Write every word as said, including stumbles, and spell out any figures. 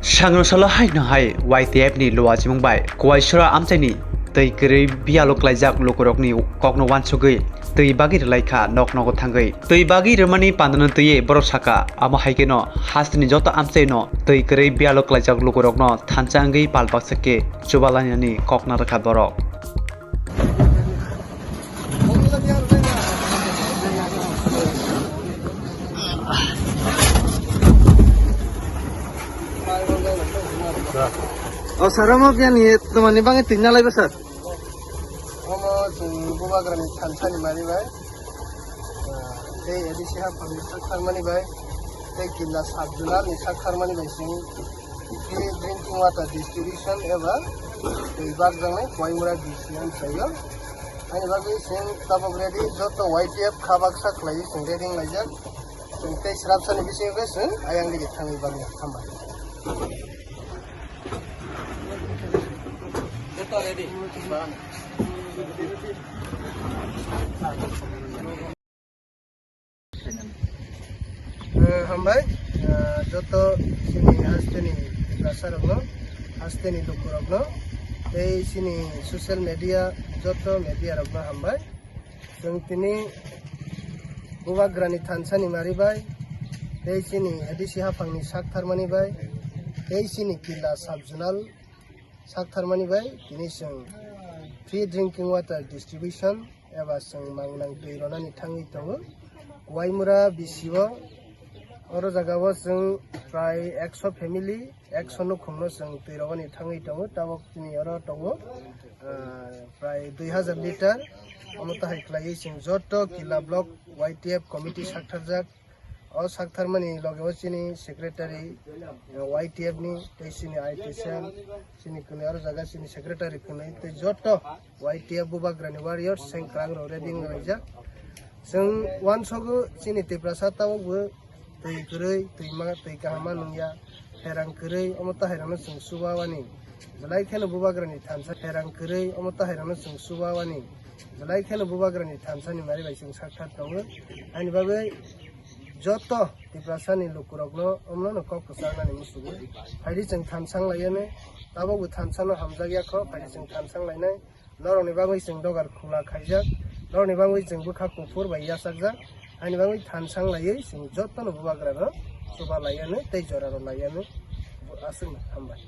Sangno salo hai no hai Y T F ni luachimung bai Kuaisora amchaini twi kwrwi biyalo klaijak lukurokni kokno wansugwi twi bagwi rwlai kha nok nogo thangwi. Twi bagwi rwmani pandano twiwi borok saka, amo hai kheno hasteni joto amchaino twi kwrwi biyalo klaijak lukurokno thansa wngwi pal baksa khe chubalainani kokna rwkha borok. O sir, omo biyani tomani bagwi twi nalaiba sir? Omo chwng Bubagrani thansani mari bai, ah, tei A D C haphangni sak tharmani bai, tei Killa sub-zonal ni sak tharmani bai chwng free drinking water distribution eba twi bakjaknai Koimura D C amchaio. Ani bagwi chwng tabuk ready, joto Y T F kha baksa khlaiwi chwng ready wnglaijak. Chwng tei srapsani bisingo khe chwng ayang digi thangwi bagwi hambai. Eh, hambai, eh, joto chini hasteni Tiprasa rokno, hasteni lukurokno, tei chini social media, joto media rokno hambai. Chwng tini Bubagrani thansani mari bai, tei chini A D C haphangni sak tharmani bai, tei chini Killa sub-zonal sak tharmani bai tini chwng free drinking water distribution eba chwng mangnang twi ronani thangwi tongo. Waimura B C o, oro jagao chwng prai ekso family, ekso nukhungno chwng twi rogani thangwi tongo, tabuk tini oro tongo, ah, prai dui hazar litre. Omo tahai khlaiwi chwng joto Killa block Y T F committee saktharjak. O sak tharmani loge o chini secretary, eh, Y T F ni, tei chini I T cell, chini kwnwi aro jaga chini secretary kwnwi, tei joto Y T F Bubagrani warriors sengkwrang rok ready wng laijak. Chwng uansogo chini Tiprasa tabukbo twi kwrwi, twi ma, twi kaham ma nungya, pherang kwrwi, omo tahairokno chwng chubawani. Belai kheno Bubagrani thansa pherang kwrwi, omo tahairokno chwng chubawani. Belai kheno Bubagrani thansani mari bai chwng sakthar tongo. Ani bagwi joto Tiprasani lukurokno omno no kok kwchangnani musugo. Phaidi chwng thansang laiyano, tabukbo thansano hamjakya kho, phaidi chwng thansang lainai. Norokni bagwi chwng dogar khula khaijak, norokni bagwi chwng bwkha kuphur bai yachakjak, ani bagwi thansang laiwi chwng jotono Bubagrano chuba laiyano tei joraro laiyano. Aswkno hambai.